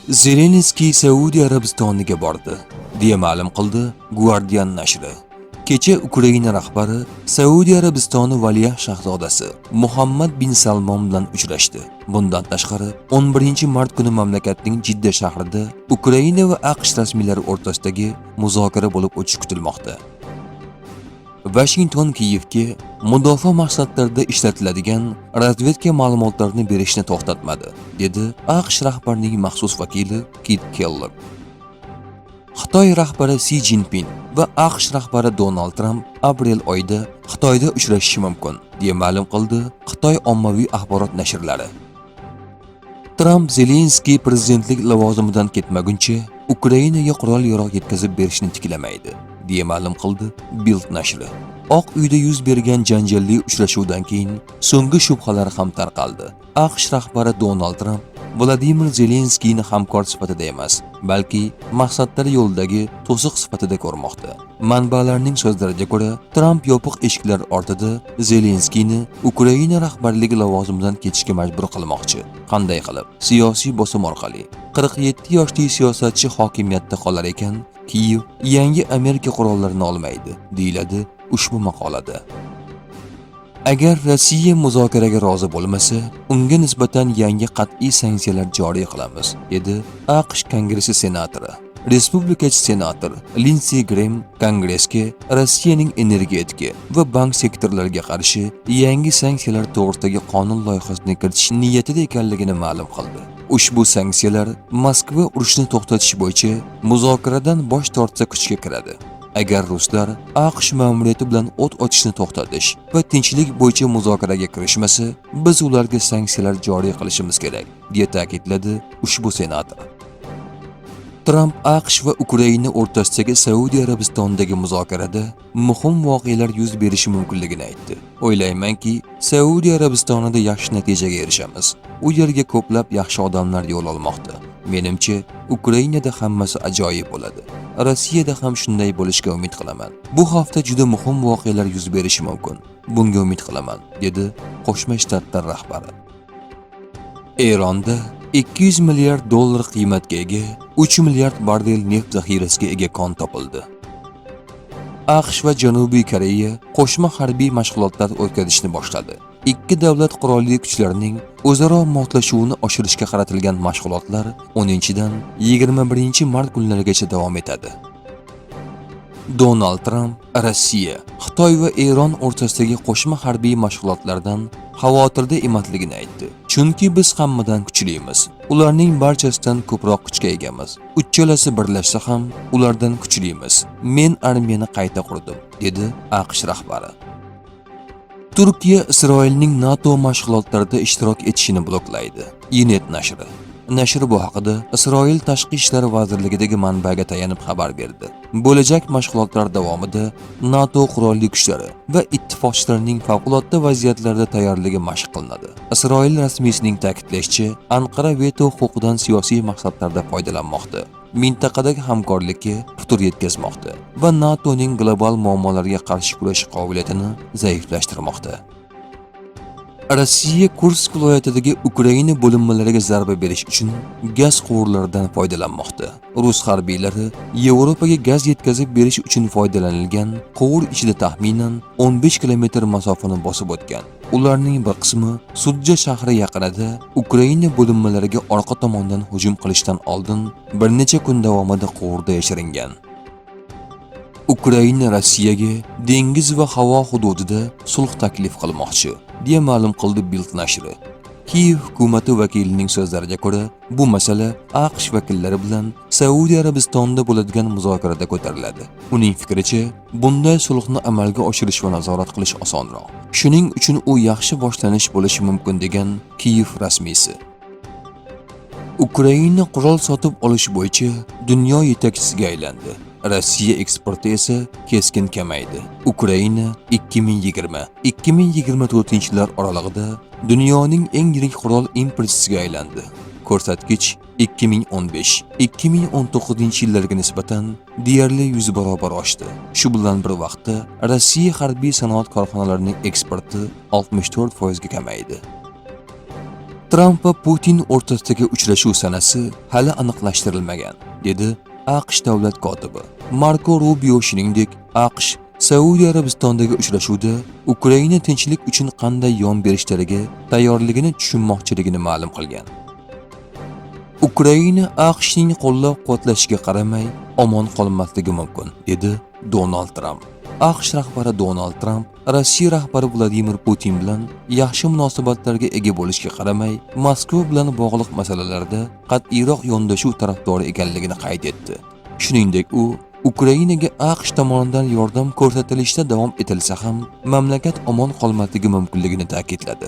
Zelenskiy Saudiya Arabistoniga bordi, deya ma'lum qildi Guardian nashri. Kecha Ukraina rahbari Saudiya Arabistoni valiahd shahzodasi Muhammad bin Salmon bilan uchrashdi. Bundan tashqari, 11-mart kuni mamlakatning Jidda shahrida Ukraina va AQSh rasmiylari o'rtasidagi muzokara bo'lib o'tishi kutilmoqda. Vashington Kiyevga mudofaa maqsadlarida ishlatiladigan razvedka ma'lumotlarini berishni to'xtatmadi, dedi AQSh rahbarining maxsus vakili Kit Kellogg. Xitoy rahbari Si Jinpin va AQSh rahbari Donald Tramp aprel oyida Xitoyda uchrashishi mumkin, deya ma'lum qildi Xitoy ommaviy axborot nashrlari. Tramp Zelenskiy prezidentlik lavozimidan ketmaguncha Ukrainaga qurol-yarog' yetkazib berishni tiklamaydi, deya ma'lum qildi Bild nashri. Oq uyda yuz bergan janjalli uchrashuvdan keyin so'nggi shubhalar ham tarqaldi. AQSh rahbari Donald Tramp Vladimir Zelenskiyni hamkor sifatida emas, balki maqsadlar yo'lidagi to'siq sifatida ko'rmoqda. Manbalarning so'zlariga ko'ra, Tramp yopiq eshiklar ortida Zelenskiyni Ukraina rahbarligi lavozimidan ketishga majbur qilmoqchi. Qanday qilib? Siyosiy bosim orqali. 47 yoshli siyosatchi hokimiyatda qolar ekan, Kiyev yangi Amerika qurollarini olmaydi, deyiladi ushbu maqolada. Agar Rossiya muzokaraga rozi bo'lmasa, unga nisbatan yangi qat'iy sanksiyalar joriy qilamiz, dedi AQSh Kongressi senatori. Respublikachi senator Lindsey Graham Kongressga Rossiyaning energetika va bank sektorlariga qarshi yangi sanksiyalar to'g'risidagi qonun loyihasini kiritish niyatida ekanligini ma'lum qildi. Ushbu sanksiyalar Moskva urushni to'xtatish bo'yicha muzokaradan bosh tortsa, kuchga kiradi. Agar ruslar AQSh ma'muriyati bilan o't ochishni to'xtatish va tinchlik bo'yicha muzokaraga kirishmasa, biz ularga sanksiyalar joriy qilishimiz kerak, deya ta'kidladi ushbu senator. Tramp AQSh va Ukraina o'rtasidagi Saudiya Arabistonidagi muzokarada muhim voqealar yuz berishi mumkinligini aytdi. "O'ylaymanki, Saudiya Arabistonida yaxshi natijaga erishamiz. U yerga ko'plab yaxshi odamlar yo'l olmoqda. Menimcha, Ukrainada hammasi ajoyib bo'ladi. Rossiyada ham shunday bo'lishiga umid qilaman. Bu hafta juda muhim voqealar yuz berishi mumkin. Bunga umid qilaman", dedi Qo'shma Shtatlar rahbari. Eronda 200 milliard dollar qiymatga ega 3 milliard barrel neft zaxirasiga ega kon topildi. AQSh va Janubiy Koreya qo'shma harbiy mashg'ulotlar o'tkazishni boshladi. Ikki davlat qurolli kuchlarining o'zaro moslashuvini oshirishga qaratilgan mashg'ulotlar 10-dan 21 mart kunlarigacha davom etadi. Donald Tramp Rossiya, Xitoy va Eron o'rtasidagi qo'shma harbiy mashg'ulotlardan xavotirda emasligini aytdi. "Chunki biz hammadan kuchlimiz. Ularning barchasidan ko'proq kuchga egamiz. Uchalasi birlashsa ham ulardan kuchlimiz. Men armiyani qayta qurdim", dedi AQSh rahbari. Turkiya Isroilning NATO mashg'ulotlarida ishtirok etishini bloklaydi. Ynet nashri. Nashr bu haqida Isroil Tashqi ishlar vazirligidagi manbaga tayanib xabar berdi. Bo'lajak mashg'ulotlar davomida NATO qurolli kuchlari va ittifoqchilarining favqulodda vaziyatlarda tayyorligi mashq qilinadi. Isroil rasmiysining ta'kidlashicha, Anqara veto huquqidan siyosiy maqsadlarda foydalanmoqda, mintaqadagi hamkorlikka putur yetkazmoqda va NATOning global muammolarga qarshi kurash qobiliyatini zaiflashtirmoqda. Rossiya Kursk viloyatidagi Ukraina bo'linmalariga zarba berish uchun gaz quvurlaridan foydalanmoqda. Rus harbiylari Yevropaga gaz yetkazib berish uchun foydalanilgan quvur ichida taxminan 15 kilometr masofani bosib o'tgan. Ularning bir qismi Sudja shahri yaqinida Ukraina bo'linmalariga orqa tomondan hujum qilishdan oldin bir necha kun davomida quvurda yashiringan. Ukraina Rossiyaga dengiz va havo hududida sulh taklif qilmoqchi, deya ma'lum qildi Bild nashri. Kiyev hukumati vakilining so'zlariga ko'ra, bu masala AQSh vakillari bilan Saudiya Arabistonida bo'ladigan muzokarada ko'tariladi. Uning fikricha, bunday sulhni amalga oshirish va nazorat qilish osonroq. Shuning uchun u yaxshi boshlanish bo'lishi mumkin, degan Kiyev rasmiysi. Ukraina qurol sotib olish bo'yicha dunyo yetakchisiga aylandi. Rossiya eksporti esa keskin kamaydi. Ukraina 2020-2024 yillar oralig'ida dunyoning eng yirik qurol importchisiga aylandi. Ko'rsatkich 2015-2019 yillarga nisbatan deyarli 100 barobar oshdi. Shu bilan bir vaqtda Rossiya harbiy sanoat korxonalarining eksporti 64% ga kamaydi. Tramp va Putin o'rtasidagi uchrashuv sanasi hali aniqlashtirilmagan, dedi AQSh davlat kotibi. Marko Rubio shuningdek, AQSh Saudiya Arabistonidagi uchrashuvda Ukraina tinchlik uchun qanday yon berishlariga tayyorligini tushunmoqchiligini ma'lum qilgan. Ukraina AQShning qo'llab-quvvatlashiga qaramay omon qolmasligi mumkin, dedi Donald Tramp. AQSh rahbari Donald Tramp Rossiya rahbari Vladimir Putin bilan yaxshi munosabatlarga ega bo'lishiga qaramay, Moskva bilan bog'liq masalalarda qat'iyroq yondashuv tarafdori ekanligini qayd etdi. Shuningdek, u Ukrainaga AQSh tomonidan yordam ko'rsatilishda davom etilsa ham, mamlakat omon qolmasligi mumkinligini ta'kidladi.